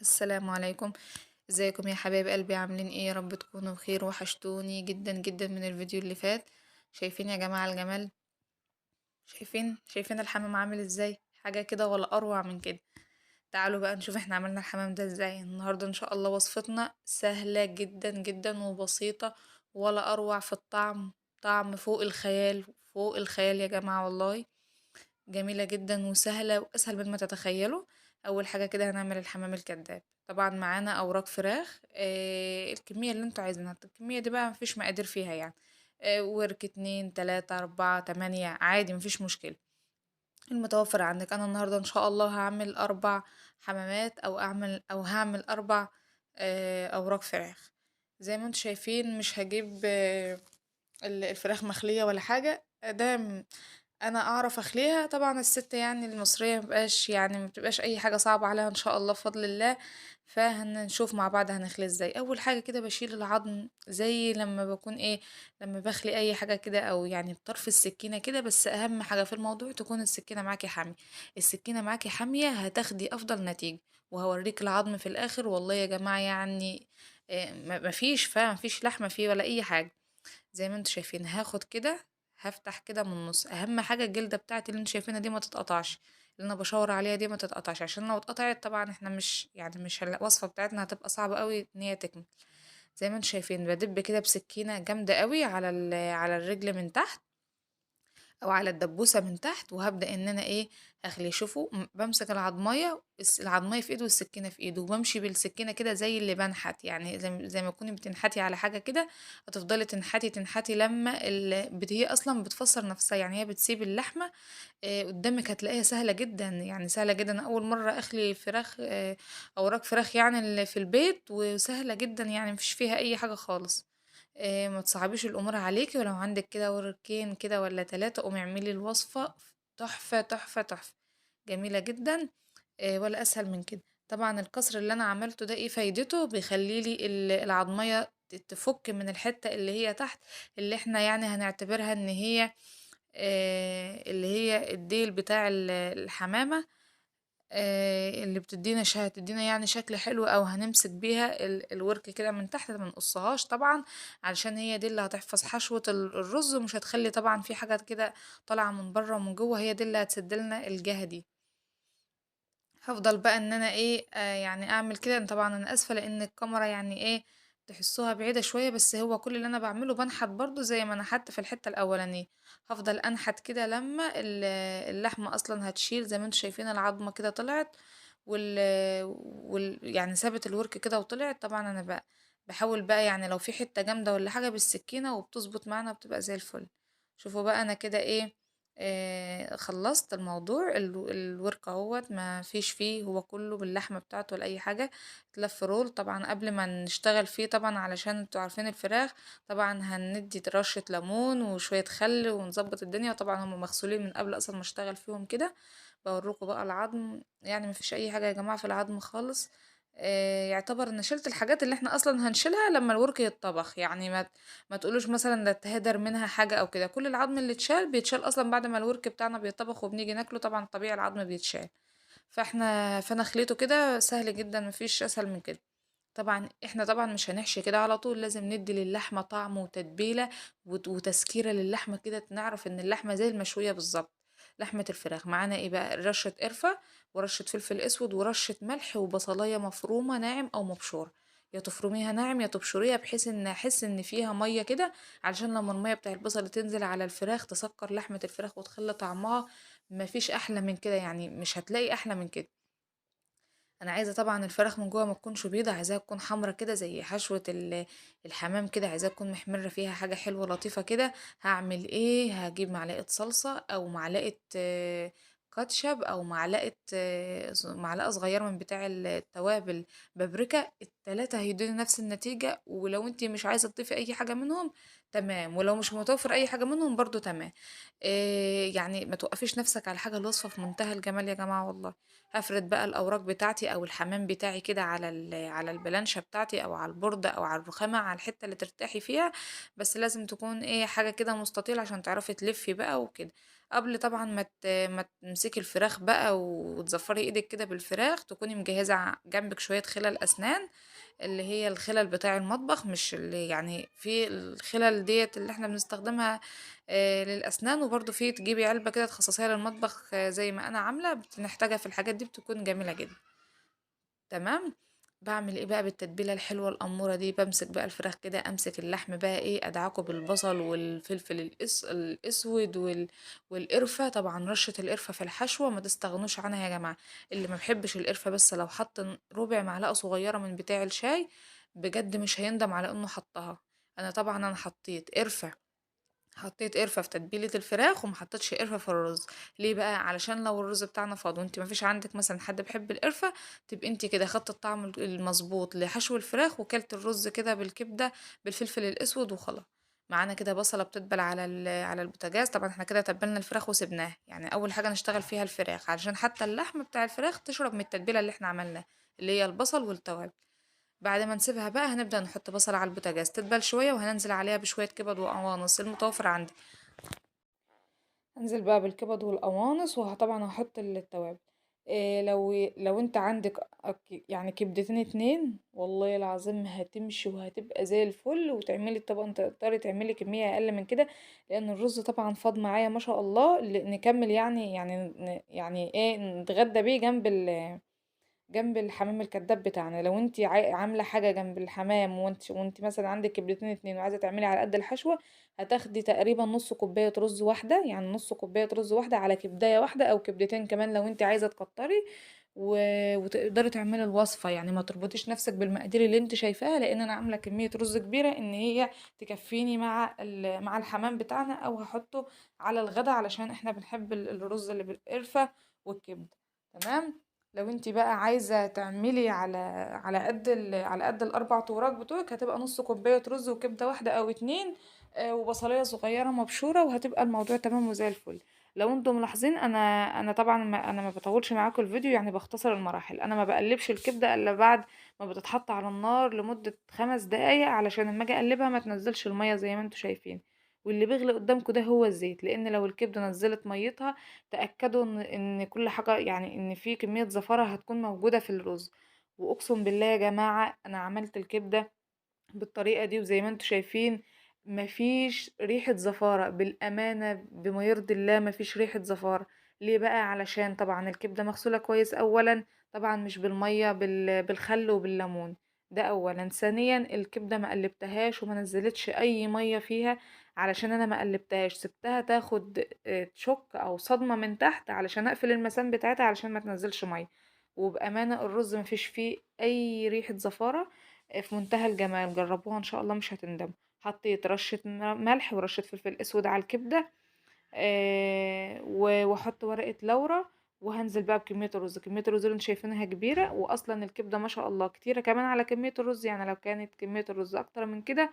السلام عليكم. ازيكم يا حبايب قلبي؟ عاملين ايه؟ يا رب تكونوا بخير. وحشتوني جدا جدا من الفيديو اللي فات. شايفين يا جماعة الجمال؟ شايفين الحمام عامل ازاي؟ حاجة كده ولا اروع من كده. تعالوا بقى نشوف احنا عملنا الحمام ده ازاي النهاردة. ان شاء الله وصفتنا سهلة جدا جدا وبسيطة ولا اروع في الطعم، طعم فوق الخيال، فوق الخيال يا جماعة والله. جميلة جدا وسهلة واسهل مما تتخيلوا. اول حاجة كده هنعمل الحمام الكداب. طبعا معانا اوراق فراخ، الكمية اللي انتوا عايزينها، الكمية دي بقى مفيش مقادير فيها يعني، ورك 2 3 4 8 عادي مفيش مشكلة، المتوفر عندك. انا النهاردة ان شاء الله هعمل 4 حمامات او هعمل 4، اوراق فراخ. زي ما انتوا شايفين مش هجيب، الفراخ مخلية ولا حاجة، ده انا اعرف اخليها. طبعا الست المصرية ما بتبقاش اي حاجة صعبة عليها ان شاء الله بفضل الله. فهنشوف مع بعض هنخلي ازاي. اول حاجة كده بشيل العظم زي لما بكون ايه، لما بخلي اي حاجة كده، او بطرف السكينة كده. بس اهم حاجة في الموضوع تكون السكينة معاكي حامية، السكينة معاكي حامية هتاخدي افضل نتيجة. وهوريك العظم في الاخر والله يا جماعة، ما فيش لحمة فيه ولا اي حاجة. زي ما انتوا شايفين هاخد كده، هفتح كده من النص. اهم حاجة الجلدة بتاعتي اللي انتوا شايفينها دي ما تتقطعش، اللي انا بشاور عليها دي ما تتقطعش، عشان لو اتقطعت طبعا احنا مش يعني مش هنلاقي الوصفة بتاعتنا هتبقى صعبة قوي ان هي تكمل. زي ما انتوا شايفين بدب كده بسكينة جامدة قوي على الرجل من تحت او على الدبوسة من تحت، وهبدأ ان انا ايه اخليه. شوفوا بمسك العظمية في ايده والسكينة في ايده، وبمشي بالسكينة كده زي اللي بنحت، يعني زي ما تكوني بتنحتي على حاجة كده، هتفضلي تنحتي تنحتي لما هي اصلا بتفسر نفسها، يعني هي بتسيب اللحمة، قدامك، هتلاقيها سهلة جدا، يعني سهلة جدا. اول مرة اخلي فراخ، اوراق فراخ اللي في البيت، وسهلة جدا، مفيش فيها اي حاجة خالص. ما تصعبيش الامور عليكي. ولو عندك كده وركين كده ولا 3 قومي اعملي الوصفة، تحفة تحفة تحفة، جميلة جدا، ولا اسهل من كده. طبعا الكسر اللي انا عملته ده ايه فايدته؟ بيخلي لي العظمية تفك من الحتة اللي هي تحت، اللي احنا هنعتبرها ان هي، اللي هي الديل بتاع الحمامة، اللي بتدينا هتدينا شكل حلو، او هنمسك بيها الورك كده من تحت. ما نقصهاش طبعا علشان هي دي اللي هتحفظ حشوة الرز، ومش هتخلي طبعا في حاجات كده طالعة من بره ومن جوه، هي دي اللي هتسد لنا الجهة دي. هفضل بقى ان انا ايه، اعمل كده. طبعا انا اسفة لان الكاميرا تحسوها بعيدة شوية، بس هو كل اللي انا بعمله بنحت برضو زي ما نحت في الحتة الاولانية. هفضل انحت كده لما اللحمة اصلا هتشيل. زي ما انتم شايفين العظمة كده طلعت، سابت الورك كده وطلعت. طبعا انا بقى بحاول بقى لو في حتة جامدة ولا حاجة بالسكينة، وبتظبط معانا وبتبقى زي الفل. شوفوا بقى انا كده ايه، خلصت الموضوع. الورك اهوت ما فيش فيه، هو كله باللحمة بتاعته ولا اي حاجة. اتلف رول. طبعا قبل ما نشتغل فيه طبعا علشان انتوا عارفين الفراخ، طبعا هندي رشة ليمون وشوية خل ونظبط الدنيا. وطبعا هم مغسولين من قبل اصلا ما اشتغل فيهم كده. بوريكم بقى العظم، ما فيش اي حاجة يا جماعة في العظم خالص. يعتبر ان شلت الحاجات اللي احنا اصلا هنشيلها لما الورك يتطبخ، يعني ما تقولوش مثلا ده اتهدر منها حاجة او كده. كل العظم اللي اتشال بيتشال اصلا بعد ما الورك بتاعنا بيتطبخ وبنيجي ناكله، طبعا طبيعي العظم بيتشال. فانا خليته كده سهل جدا، مفيش اسهل من كده. طبعا احنا مش هنحشي كده على طول، لازم ندي للحمة طعم وتتبيلة وتسكيرة للحمة كده، نعرف ان اللحمة زي المشوية بالظبط. لحمة الفراخ معانا ايه بقى؟ رشة قرفة ورشة فلفل اسود ورشة ملح وبصلاية مفرومة ناعم او مبشورة، يا تفرميها ناعم يا تبشريها، بحيث ان احس ان فيها مية كده، علشان لما المية بتاع البصل تنزل على الفراخ تسكر لحمة الفراخ وتخلي طعمها مفيش احلى من كده، مش هتلاقي احلى من كده. انا عايزة طبعا الفراخ من جوه ما تكونش بيضة، عايزاها تكون حمرا كده زي حشوة الحمام كده، عايزاها تكون محمرة فيها حاجة حلوة لطيفة كده. هعمل ايه؟ هجيب معلقة صلصة او معلقة، كاتشب او معلقة صغيرة من بتاع التوابل بابريكا. التلاتة هيدوني نفس النتيجة، ولو انتي مش عايزة تضيفي اي حاجة منهم تمام، ولو مش متوفر اي حاجة منهم برضو تمام. ما توقفيش نفسك على حاجة، الوصفة في منتهى الجمال يا جماعة والله. هفرد بقى الأوراق بتاعتي أو الحمام بتاعي كده على البلانشة بتاعتي أو على البوردة أو على الرخامة، على الحتة اللي ترتاحي فيها، بس لازم تكون حاجة كده مستطيلة عشان تعرفي تلفي بقى وكده. قبل طبعا ما تمسكي الفراخ بقى وتزفري ايدك كده بالفراخ، تكوني مجهزة جنبك شوية خلل اسنان، اللي هي الخلل بتاع المطبخ، مش اللي يعني في الخلل ديت اللي احنا بنستخدمها للأسنان، وبرضو في تجيبي علبة كده تخصصيها للمطبخ، زي ما أنا عاملة، بنحتاجها في الحاجات دي، بتكون جميلة جدا. تمام. بعمل ايه بقى بالتتبيلة الحلوة الأمورة دي؟ بمسك بقى الفراخ كده، امسك اللحم بقى ايه، ادعكه بالبصل والفلفل الاسود والقرفة. طبعا رشة القرفة في الحشوة ما تستغنوش عنها يا جماعة، اللي ما بيحبش القرفة بس لو حط ربع معلقة صغيرة من بتاع الشاي بجد مش هيندم على انه حطها. انا طبعا حطيت قرفة، حطيت قرفة في تتبيلة الفراخ، وما حطيتش قرفة في الرز. ليه بقى؟ علشان لو الرز بتاعنا فاضي وانت ما فيش عندك مثلا حد بيحب القرفة، تبقي انت كده خدت الطعم المظبوط لحشو الفراخ، وكلت الرز كده بالكبدة بالفلفل الاسود وخلاص. معانا كده بصلة بتدبل على البوتاجاز. طبعا احنا كده تبلنا الفراخ وسبناها، يعني اول حاجة نشتغل فيها الفراخ علشان حتى اللحم بتاع الفراخ تشرب من التتبيلة اللي احنا عملناها اللي هي البصل والتوابل. بعد ما نسيبها بقى هنبدأ نحط بصل على البوتاجاز تدبل شوية، وهننزل عليها بشوية كبد وقوانص المتوفر عندي. هنزل بقى بالكبد والقوانص، وطبعا هحط التوابل. إيه لو انت عندك كبدتين 2 والله العظيم هتمشي وهتبقى زي الفل، وتعملي الطبق. انت تقدري تعملي كمية اقل من كده، لان الرز طبعا فاض معايا ما شاء الله، نكمل نتغدى بيه جنب الحمام الكداب بتاعنا. لو انت عامله حاجه جنب الحمام وانت مثلا عندك كبدتين 2 وعايزه تعملي على قد الحشوه، هتاخدي تقريبا نص كوبايه رز واحده، يعني نص كوبايه رز واحده على كبدايه واحده او كبدتين كمان لو انت عايزه تكتري، وتقدري تعملي الوصفه. ما تربطيش نفسك بالمقادير اللي انت شايفاها، لان انا عامله كميه رز كبيره ان هي تكفيني مع الحمام بتاعنا، او هحطه على الغدا علشان احنا بنحب الرز اللي بالقرفه والكبده. تمام. لو انت بقى عايزه تعملي على قد الاربع توراك بتوعك، هتبقى نص كوبايه رز وكبده واحده او 2، وبصلايه صغيره مبشوره، وهتبقى الموضوع تمام وزي الفل. لو انتم ملاحظين انا طبعا انا ما بطولش معاكم الفيديو، بختصر المراحل. انا ما بقلبش الكبده الا بعد ما بتتحط على النار لمده 5 دقايق، علشان لما اجي اقلبها ما تنزلش الميه زي ما انتم شايفين. واللي بيغلي قدامكم ده هو الزيت، لان لو الكبده نزلت ميتها تاكدوا ان كل حاجه، يعني ان في كميه زفاره هتكون موجوده في الرز. واقسم بالله يا جماعه انا عملت الكبده بالطريقه دي وزي ما انتم شايفين مفيش ريحه زفاره، بالامانه بما يرضي الله مفيش ريحه زفاره. ليه بقى؟ علشان طبعا الكبده مغسوله كويس اولا، طبعا مش بالميه، بالخل وبالليمون، ده اولا. ثانيا الكبده ما قلبتهاش وما نزلتش اي ميه فيها، علشان انا ما قلبتهاش، سبتها تاخد، شوك او صدمه من تحت علشان اقفل المسام بتاعتها علشان ما تنزلش ميه. وبامانه الرز ما فيش فيه اي ريحه زفاره، في منتهى الجمال. جربوها ان شاء الله مش هتندموا. حطيت رشه ملح ورشه فلفل اسود على الكبده، واحط ورقه لورا، وهنزل بقى بكميه الرز. كميه الرز اللي انتوا شايفينها كبيره، واصلا الكبده ما شاء الله كتيره كمان على كميه الرز، يعني لو كانت كميه الرز اكتر من كده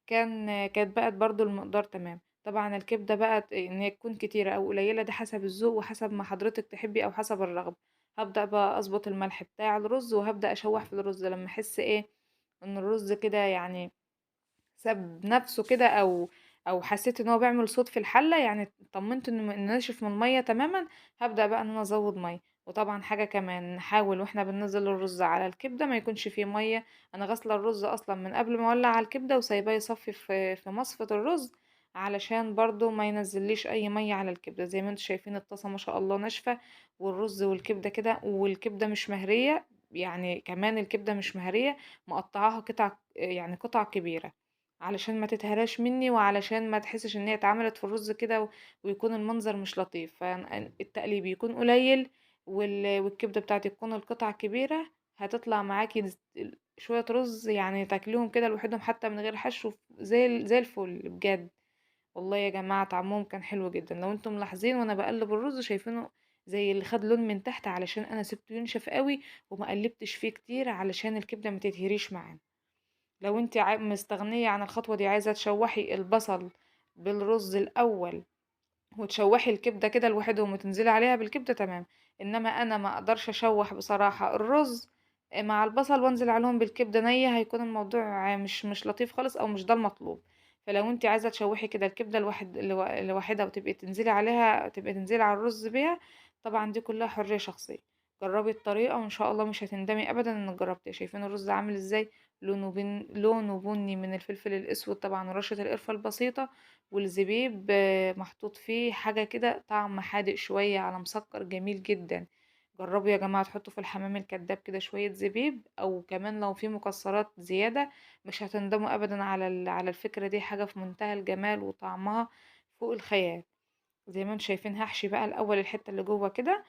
كانت بقت برضو المقدار تمام. طبعا الكبده بقى ان هي تكون كتيره او قليله ده حسب الذوق وحسب ما حضرتك تحبي او حسب الرغبه. هبدا بقى اظبط الملح بتاع الرز، وهبدا اشوح في الرز لما احس ان الرز كده ساب نفسه كده، او حسيت ان هو بيعمل صوت في الحله، يعني اطمنت انه ناشف من الميه تماما. هبدا بقى ان انا ازود ميه. وطبعا حاجه كمان، نحاول واحنا بننزل الرز على الكبده ما يكونش فيه ميه. انا غاسله الرز اصلا من قبل ما اولع على الكبده وسايباه يصفي في مصفه الرز، علشان برضو ما ينزليش اي ميه على الكبده. زي ما انتم شايفين الطاسه ما شاء الله ناشفه، والرز والكبده كده، والكبده مش مهريه، يعني كمان الكبده مش مهريه، مقطعاها قطع، يعني قطع كبيره علشان ما تتهراش مني، وعلشان ما تحسش ان هي اتعملت في الرز كده ويكون المنظر مش لطيف. فالتقليب يكون قليل، والكبده بتاعتي تكون القطع كبيره، هتطلع معاكي شويه رز تاكليهم كده لوحدهم حتى من غير حشو، زي الفل بجد. والله يا جماعه طعمهم كان حلو جدا. لو انتم ملاحظين وانا بقلب الرز شايفينه زي اللي خد لون من تحت، علشان انا سبته ينشف قوي وما قلبتش فيه كتير علشان الكبده ما تتهريش معانا. لو انت مستغنيه عن الخطوه دي، عايزه تشوحي البصل بالرز الاول وتشوحي الكبده كده لوحدهم وتنزلي عليها بالكبده تمام، انما انا ما اقدرش اشوح بصراحه الرز مع البصل وانزل عليهم بالكبده نيه، هيكون الموضوع مش لطيف خالص، او مش ده المطلوب. فلو انت عايزه تشوحي كده الكبده لوحدها وتبقي تنزلي عليها، تبقي تنزلي على الرز بيها، طبعا دي كلها حرية شخصية. جربي الطريقة وان شاء الله مش هتندمي ابدا انك جربتيها. شايفين الرز عامل ازاي؟ لونه بني من الفلفل الاسود طبعا، ورشه القرفه البسيطة والزبيب، محطوط فيه حاجة كده طعم حادق شوية على مسكر، جميل جدا. جربوا يا جماعة تحطوا في الحمام الكداب كده شوية زبيب، او كمان لو في مكسرات زيادة، مش هتندموا ابدا على الفكرة دي. حاجة في منتهى الجمال وطعمها فوق الخيال. زي ما انتم شايفين هحشي بقى الاول الحتة اللي جوه كده،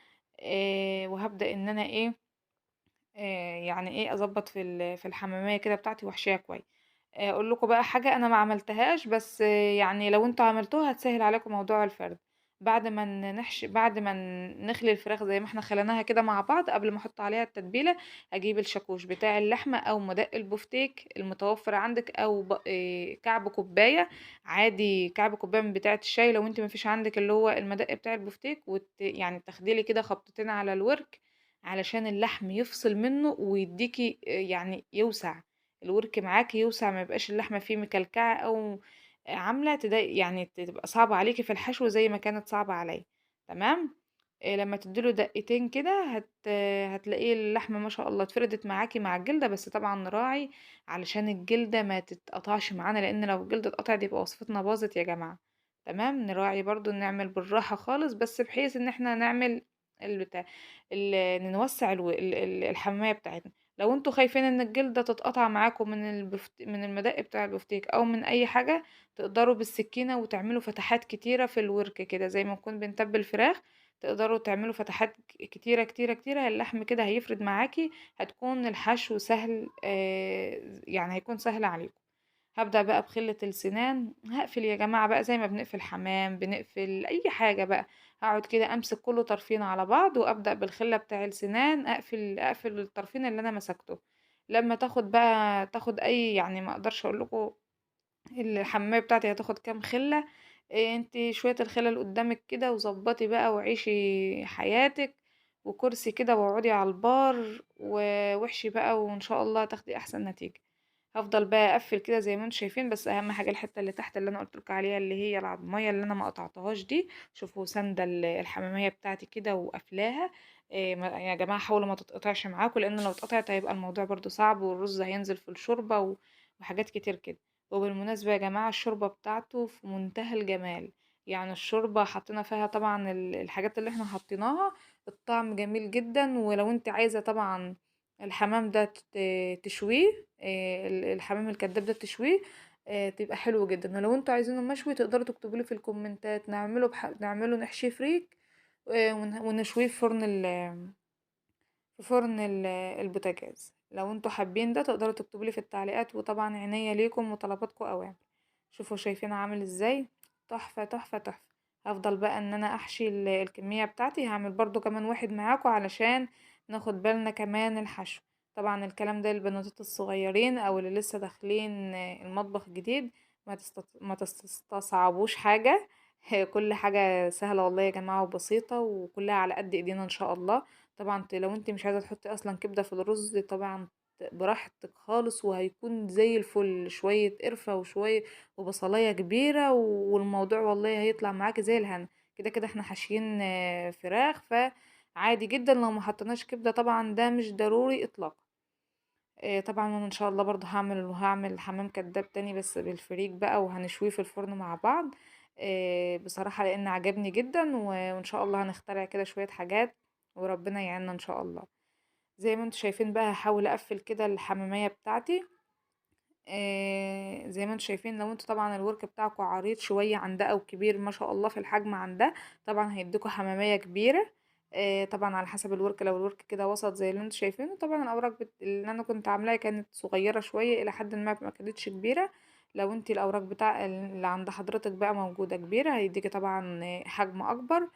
وهبدا ان انا ايه، يعني ايه اظبط في الحماميه كده بتاعتي واحشيها كويس. اقول لكم بقى حاجة انا ما عملتهاش، بس يعني لو انتوا عملتوها هتسهل عليكم موضوع الفرد. بعد ما نحشي، بعد ما نخلي الفراخ زي ما احنا خليناها كده مع بعض، قبل ما احط عليها التتبيله اجيب الشاكوش بتاع اللحمة او مدق البفتيك المتوفر عندك، او كعب كوباية عادي، كعب كوباية من بتاعه الشاي لو انت ما فيش عندك اللي هو المدق بتاع البفتيك، يعني تاخديلي كده خبطتين على الورك علشان اللحم يفصل منه ويديكي، يعني يوسع الورك معاكي، يوسع ما يبقاش اللحمة فيه مكلكعه او عامله تضايق، يعني تبقى صعبة عليكي في الحشو زي ما كانت صعبة عليا. تمام. لما تديله دقتين كده هتلاقيه اللحمة ما شاء الله اتفردت معاكي مع الجلدة، بس طبعا نراعي علشان الجلدة ما تتقطعش معانا، لان لو الجلدة اتقطعت يبقى وصفتنا باظت يا جماعة. تمام. نراعي برضو نعمل بالراحة خالص، بس بحيث ان احنا نعمل البتاع، نوسع الحماية بتاعتنا. لو انتوا خايفين ان الجلدة تتقطع معاكم من المدق بتاع البفتيك او من اي حاجة، تقدروا بالسكينة وتعملوا فتحات كتيرة في الورك كده زي ما نكون بنتبل فراخ، تقدروا تعملوا فتحات كتيرة كتيرة كتيرة، اللحم كده هيفرد معاكي، هتكون الحشو سهل، يعني هيكون سهل عليكم. هبدأ بقى بخلة السنان، هقفل يا جماعة بقى زي ما بنقفل حمام، بنقفل أي حاجة بقى، هقعد كده أمسك كله طرفين على بعض وأبدأ بالخلة بتاع السنان، أقفل الطرفين اللي أنا مسكته. لما تاخد بقى، تاخد أي، يعني ما أقدرش أقول لكم الحمامية بتاعتي هتاخد كام خلة، انتي شوية الخلة اللي قدامك كده وظبطي بقى وعيشي حياتك، وكرسي كده واقعدي على البار وحشي بقى، وان شاء الله تاخدي احسن نتيجة. هفضل بقى اقفل كده زي ما انتم شايفين، بس اهم حاجة الحتة اللي تحت اللي انا قلت لكم عليها اللي هي العظمية اللي انا ما قطعتهاش دي، شوفوا ساندة الحمامية بتاعتي كده وقافلاها. يا جماعة حاولوا ما تتقطعش معاكم، لان لو اتقطعت هيبقى الموضوع برضو صعب، والرز هينزل في الشوربة وحاجات كتير كده. وبالمناسبة يا جماعة الشوربة بتاعته في منتهى الجمال، يعني الشوربة حطينا فيها طبعا الحاجات اللي احنا حطيناها، الطعم جميل جدا. ولو انت عايزة طبعا الحمام ده تشويه، الحمام الكداب ده تشويه، تبقى حلو جدا. ولو انتوا عايزينه مشوي تقدروا تكتبوا لي في الكومنتات، نعمله نحشيه فريك، ونشويه في فرن البوتاجاز. لو انتوا حابين ده تقدروا تكتبوا لي في التعليقات، وطبعا عينيا ليكم وطلباتكم اوامر. شوفوا شايفين عامل ازاي، تحفة تحفة تحفة. هفضل بقى ان انا احشي الكمية بتاعتي، هعمل برضو كمان واحد معاكم علشان ناخد بالنا كمان الحشو. طبعا الكلام ده للبنوتات الصغيرين او اللي لسه داخلين المطبخ جديد، ما تستصعبوش حاجة، كل حاجة سهلة والله يا جماعة وبسيطة، وكلها على قد ايدينا ان شاء الله. طبعا لو انت مش عايزة تحطي اصلا كبدة في الرز طبعا براحتك خالص، وهيكون زي الفل، شوية قرفة وشوية وبصلاية كبيرة، والموضوع والله هيطلع معاكي زي الهنا. كده كده احنا حاشيين، فراخ، فعادي جدا لو ما حطيناش كبدة، طبعا ده مش ضروري اطلاقا. طبعا انا ان شاء الله برضو هعمل حمام كداب تاني بس بالفريك بقى، وهنشويه في الفرن مع بعض. بصراحة لان عجبني جدا، وان شاء الله هنخترع كده شوية حاجات وربنا يعيننا ان شاء الله. زي ما انتم شايفين بقى هحاول اقفل كده الحمامية بتاعتي. زي ما انتم شايفين، لو انتوا طبعا الورك بتاعكم عريض شوية عن ده او كبير ما شاء الله في الحجم عن ده، طبعا هيديكوا حمامية كبيرة. طبعا على حسب الورك، لو الورك كده وسط زي اللي انتم شايفينه، طبعا الاوراق اللي انا كنت عاملاها كانت صغيرة شوية الى حد ما، ما كانتش كبيرة. لو انت الاوراق بتاع اللي عند حضرتك بقى موجودة كبيرة هيديكي طبعا حجم اكبر.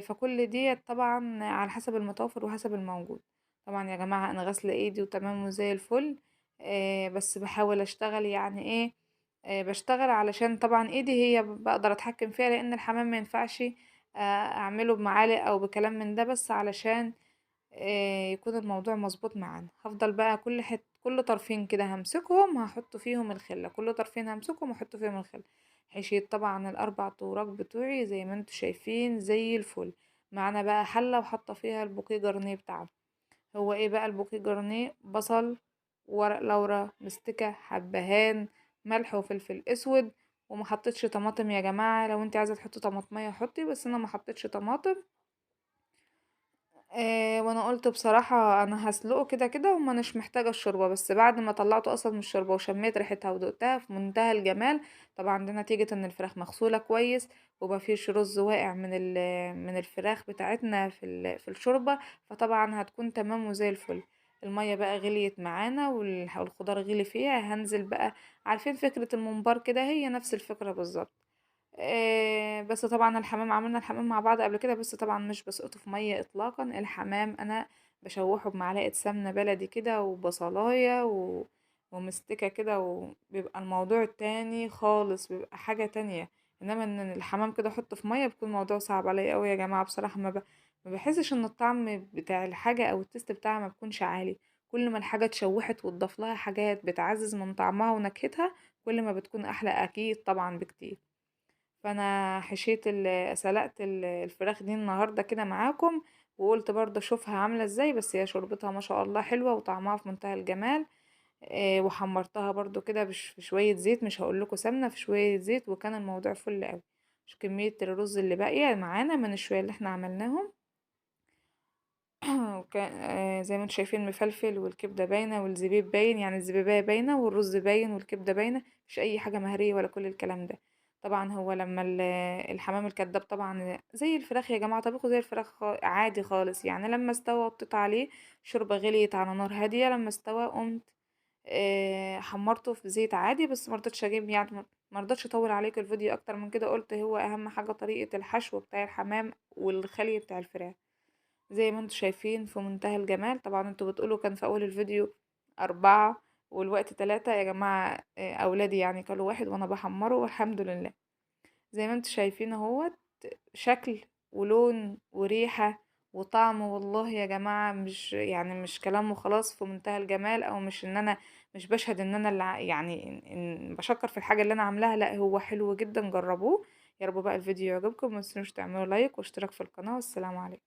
فكل ديت طبعا على حسب المتوفر وحسب الموجود. طبعا يا جماعة انا غاسلة ايدي وتمام وزي الفل، بس بحاول اشتغل، يعني ايه، بشتغل علشان طبعا ايدي هي بقدر اتحكم فيها، لان الحمام ما ينفعش، اعمله بمعالق او بكلام من ده، بس علشان يكون الموضوع مظبوط معانا. هفضل بقى كل طرفين كده همسكهم هحط فيهم الخلة، كل طرفين همسكهم واحط فيهم الخلة. حشيت طبعا الاربع طوراق بتوعي زي ما انتوا شايفين زي الفل. معانا بقى حلة وحاطة فيها ال bouquet garni بتاعنا. هو ايه بقى ال bouquet garni؟ بصل، ورق لورا، مستكة، حبهان، ملح وفلفل اسود، وما حطيتش طماطم يا جماعة. لو انت عايزة تحطي طماطمية حطي، بس انا ما حطيتش طماطم. وانا قلت بصراحة انا هسلقه كده كده وما اناش محتاجة الشوربة، بس بعد ما طلعته اصلا من الشوربة وشميت ريحتها ودقتها في منتهى الجمال. طبعا ده نتيجة ان الفراخ مغسولة كويس وما فيش رز واقع من الفراخ بتاعتنا في الشوربة، فطبعا هتكون تمام وزي الفل. المية بقى غليت معانا والخضار غلي فيها. هنزل بقى، عارفين فكرة الممبار كده، هي نفس الفكرة بالظبط. بس طبعا الحمام عملنا الحمام مع بعض قبل كده، بس طبعا مش بسقطه في مية اطلاقا. الحمام انا بشوحه بمعلقة سمنة بلدي كده وبصلاية ومستكة كده، وبيبقى الموضوع تاني خالص، بيبقى حاجة تانية. انما ان الحمام كده احطه في مية بيكون الموضوع صعب عليا قوي يا جماعة بصراحة. ما بحسش ان الطعم بتاع الحاجة او التست بتاعها ما بيكونش عالي. كل ما الحاجة اتشوحت واتضاف لها حاجات بتعزز من طعمها ونكهتها كل ما بتكون احلى اكيد طبعا بكتير. فانا سلقت الفراخ دي النهارده كده معاكم، وقلت برضه اشوفها عامله ازاي، بس هي شوربتها ما شاء الله حلوه وطعمها في منتهى الجمال. وحمرتها برضه كده في شويه زيت، مش هقول لكم سمنه، في شويه زيت، وكان الموضوع فل قوي. مش كميه الرز اللي باقيه معانا من الشويه اللي احنا عملناهم. زي ما انتم شايفين مفلفل، والكبده باينه، والزبيب باين، يعني الزبيبيه باينه، والرز باين، والكبده باينه، مش اي حاجه مهريه ولا كل الكلام ده. طبعا هو لما الحمام الكداب طبعا زي الفراخ يا جماعه، طبخه زي الفراخ عادي خالص يعني. لما استوى وطيت عليه شوربه غليت على نار هاديه، لما استوى قمت حمرته في زيت عادي، بس ما رضيتش اجيب، يعني ما رضيتش اطول عليكم الفيديو اكتر من كده. قلت هو اهم حاجه طريقه الحشو بتاع الحمام والخلي بتاع الفراخ زي ما انتم شايفين في منتهى الجمال. طبعا انتوا بتقولوا كان في اول الفيديو 4 والوقت 3 يا جماعه، اولادي كلوا واحد وانا بحمره والحمد لله. زي ما انتوا شايفين اهوت شكل ولون وريحة وطعم، والله يا جماعة مش كلام وخلاص، في منتهى الجمال. او مش ان انا مش بشهد ان انا اللي يعني إن بشكر في الحاجة اللي انا عاملاها، لا هو حلو جدا، جربوه. يا رب بقى الفيديو يعجبكم، ما تنسوش تعملوا لايك واشتراك في القناة، والسلام عليكم.